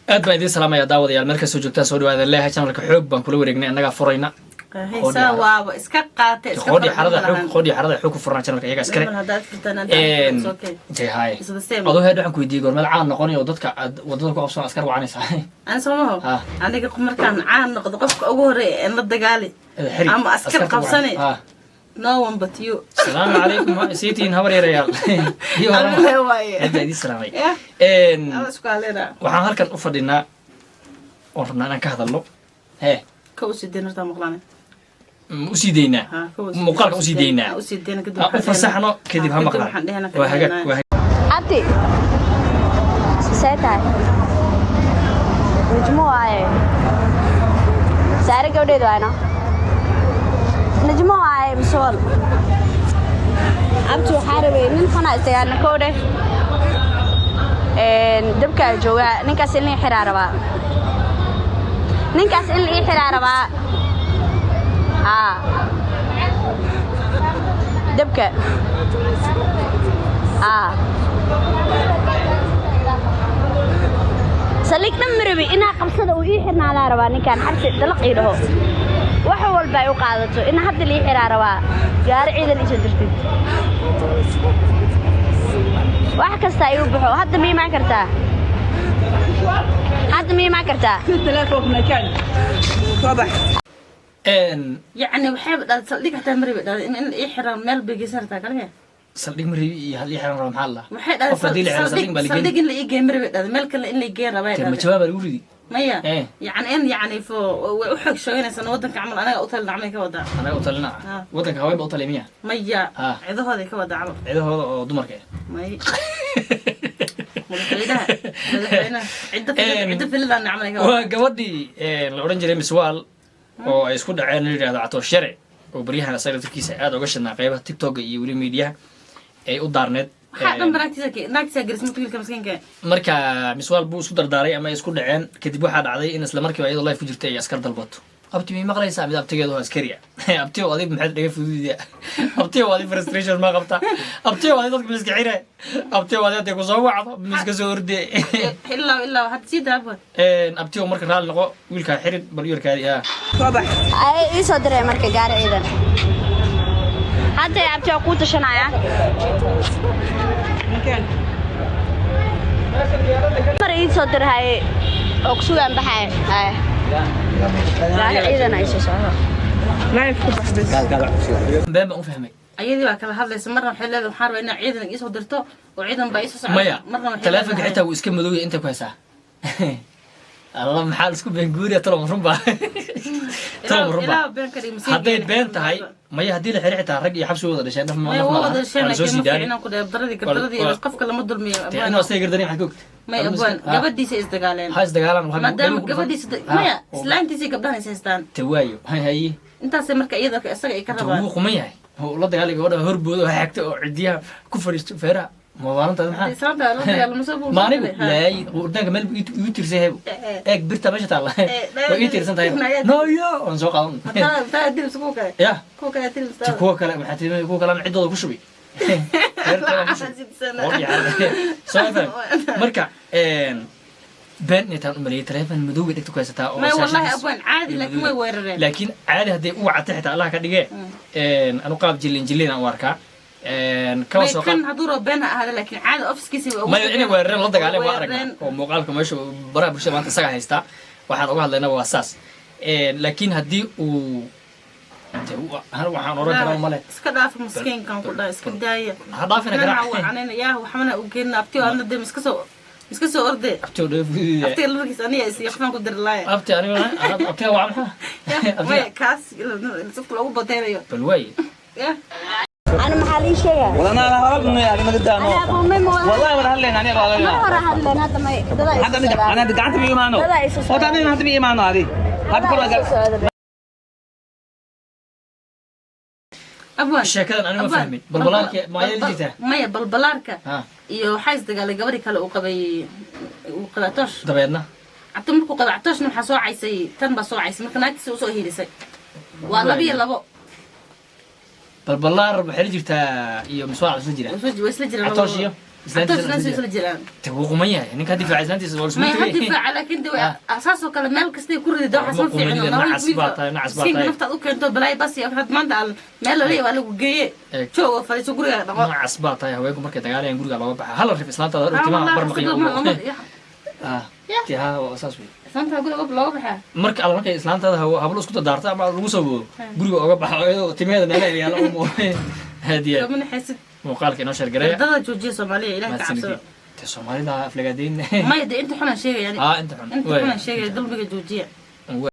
Aad baan idiin salaamaya, daawadayaal, meel kastoo joogtaan. Soo dhawaada leeyahay. Channelka xoog baan kula wareegnay, annagaa furayna. Haysaa waaba iska qaatay, iska. Qoodhi xarada xoog, qoodhi xarada xoog ku furnaa channelka, iyaga iskale. Haddaad furtaan. Intay haaye. It's the same. Adoo head, waxaan ku weydiiyey goormeed caan noqonay oo dadka aad wadada ku qabsoon askar wacanaysaa? Ani soomaho. Ha. Aniga markaan caan noqdo, qofka ugu horeeya en la dagaali xiri ama askar askarta wacan. Qabsani. Ha. No one but you. Asalaamu calaykum, siitiin habar yarayaal iyo Adiga waaye. Aad baan idiin salaamay. Yeah. Alla isku haleena. Waxaan halkan u fadhinaa oon rabnaa inaan ka hadalno hee. Ka usii deyn hortaa maqlaane. Usii deynaa. Ha, ka usii. Muuqaalka usii deynaa. Ha, usii deyna kadib. Ha, u fasaxno kadib ha kadib maqlaan. Waxaan dhehnaa Waa hagaag, waa hagaag. Abti, see tahay? Najmo waaye, Saare gabdheed waayno. Najmo waaye, Misool. Abti, waxaa rabay nin xunaa istagaana kowdhe dabkaa joogaa. Ninkaas in la ii xiraa rabaa, ninkaas in la ii xiraa rabaa. Haa, dabka. Haa, saldhig dhan ma rabi inaa qabsada uu ii xirnaadaa rabaa. Ninkaan xabsi dalaq ii dhaho, wax walba ay u qaadato ina hadda lii xiraa rabaa. Gaari ciidan isoo dirtid, wax kasta ay u baxo. Hadda ma imaan kartaa? Hadda ma imaan kartaa? Yacni waxayba dhahday saldhig xataa ma rabi dhahday in ii xiraan meel bay geysan rabtaa kalmiya. Saldhig ma rabi iyo hal ii xiran raba, maxaa la Waxay dhahday qof haddii la xiro saldhig baa la saldhig geyn. In la ii geey ma rabi dhahday, meel kale in la ii geey rabaa Ma dhahday. Jawaab baa lagu ridi. Maya. Eh. Yacni in yacni fo way u xoog sheeganaysaa waddanka camal, anaga u talina camal ka wadaa. Anaga u talina. Ha. Waddanka haween ba u talay miya? Maya. Ha. Cidahooday ka wadaa camal. Cidahooda oo dumarka ah. May, madaxweynaha cidda cidda filidan camal ay ka wadaa. Waa gabadhii la odhan jiray Miswaal oo ay isku dhaceen la yidhahdo Catoosh Yare, oo baryahan asaga laftirkiisa aad uga shidnaa qeybaha TikToka iyo weli miidiyaha ay u daarneed. Waxaa dhan ba naagtiisa naagtiisa garisma wiilka miskiinka. Marka Miswaal buu isku dardaaray ama ay isku dhaceen. Kadib waxaa dhacday in isla markiiba iyadoo live ku jirtay ay askar dalbato. "Abti, may maqlaysaa?" Mid abtigeedu oo askari ah. "Abtiyow, adig maxaad dhaga fududiya? Abtiyow, adig frustration ma qabta? Abtiyow, adig dadka miska xire? Abtiyow, adig hadday kusoo wacdo miska soo orde?" Ilaa ilaa hadda sii daaba. Abtiyow, marka raalli noqo, wiilkaa xirin bal yarkaadi ah. Ay ii soo diray marka gaari ciidan hadda. Abti, waa kuu tashanaya. Mar ii soo dir haye oo kusugaan baxay haye. Gaari ciidan ay soo socdo. Been baan u fahmay. Ayadii baa kala hadlaysa. Marna waxay leedahay waxaan rabaa inaa ciidan iisoo dirto oo ciidan baa iisoo socda. Maya. Marna waxay Taleefonka leedahay- xitaa wuu iska madowya. Inta ku haysaa alla, maxaa la isku been guuriya? Talo ma runbaa? Talo ma runbaa? Ilaa been ka dhig miskiinka. Hadday been tahay, maya, haddii la xiri xitaa rag iyo xabsi wada dhasheen naf Maya, naf waa ma wada laha. dhasheen, Waa la soo laakiin sii ma daani. fiicna ku dhahay daradii gardaradii. Qofka lama dulmiyo. Dee inuu asaga gardarin maxaad ka ogta? May, abwaan, gabadhiisa isdagaaleen. Ha isdagaalaan. Maadaama gabadhiisa, maya, islaantiisii gabdhahan is haystaan. Te waayo hay haye. Intaas marka iyada isaga ay ka Te rabaan. Wuu quman yahay oo la dagaalay gabadha, horboodo oo xagta oo cidiyaha ku fadhiisto feeraha mawaalantaada maxaa? Islaanta la dagaalamo soo buu. Ma anigu laay urdaanka meel buu igu tiirsan yahay. Eeg birta meesha taalla way ii tiirsan tahay. Noyo waan soo qaadan. Taa dilibs kuwa kale. Ya. Kuwa kale dilibs. Ti kuwa kale maxaa tii kuwa kalena ciddooda ku shubay. Reerkooda ku shubay. Oo yaacay. Soo faham. Marka been inay taan u maleeyay, taleefon madow bay dhegta ku haysataa oo May, wallahi shaashadiis abwaan, caadi, laakiin way weerareen. Laakiin caadi hadday u wacatay xitaa allah ka dhigee, anu qaab jilin jilin aan u arkaa. Kaba May soo kan qaad. Hadduu rabo been ha ahaada, laakiin caadi ofiskiisa way ugu Maya, inay weerareen, la dagaaleen waa Weerareen. aragnaa oo muuqaalka meesha baraha bulshada maanta isaga haystaa. Waxaan uga hadlaynaa waa saas. Laakiin haddii uu waxaan oran karaa male. Iska dhaafa miskiinkan ku dhaha, iska daaya. Ha dhaafina. Waxna Garaac. wacanayna yaa, waxbana u geenna abti adna dee miska soo orde. Abti oo dheef. Abtiga larkiis aniga is qofaan ku diri laaya. Abti aniguna abtiga waa maxaa abtiga? Maya, kaas safka loogu badaynayo. Bal waaye. Ya. Ana maxaa lii sheegaa? والله انا هربنا يعني ما قدامه. Ana abumay ma wada. والله ولا هلين انا Mar والله hore hadleen hadda may dadaa isu هذا socdaa. انا قعدت بإيمانه. Dadaa isu socdaa. هذا انا هذا بإيمانه هذه هذا Dadaa كله isu socda. Abwaan. Sheekadan aniga ma Abwaan. fahmin. Balbalaarka ma ayay jirtaa? Maya, balbalaarka Ha. iyo waxaa isdagaalay gabadhii kale uu qabay, uu qabay Atoosh. Dabeedna Cabdi markuu qabay Atooshna waxaa soo caysay tan baa soo caysay. Marka naagtiisa usoo hiilisay waa 2 iyo 2. Balbalaar waxay la jirtaa iyo miswaac isla jira. Way isla jiraan. Catoosh iyo? Islaantiisa isla jiraan. Te wuu quman yahay ninka difaaca islaantiisa, waa May lasuma ha tegay. difaaca, laakiin de saasoo kale meel kastay ku ridida, waxaas ma Ma qumanida, fiicno. nacas baa tahay, nacas baa Miskiinka tahay. naftaad u keento balaay bas iyo had maanta aan meel laleeyahay waa lagu geeye. Eeg. Joog oo fadhiiso, guriga dhaqo. Nacas baa tahay. Haweenku markay dagaalayaan guriga looga baxa. Hala rif islaantaada hadhow timaha barmaqiyo. Ah, ha, waa saas wey. Islaanta guriga looga baxaa. Marka alla markay islaantaada hablo isku dadaarta ama lagu soo boodo, guriga oga baxa iyadoo timaheeda meelaha yaalla u haadiya. Kama naxaysid. Muuqaalka inoo share gareeya. Dada joojiya Soomaaliya, Ilaah ka cabsado. Mahadsanidin. Te Soomaalida aflagaadeyn. Maya, de inta xunaan sheegaya. Ah, inta xun. Inta xunaan sheegaya, dulmiga joojiya.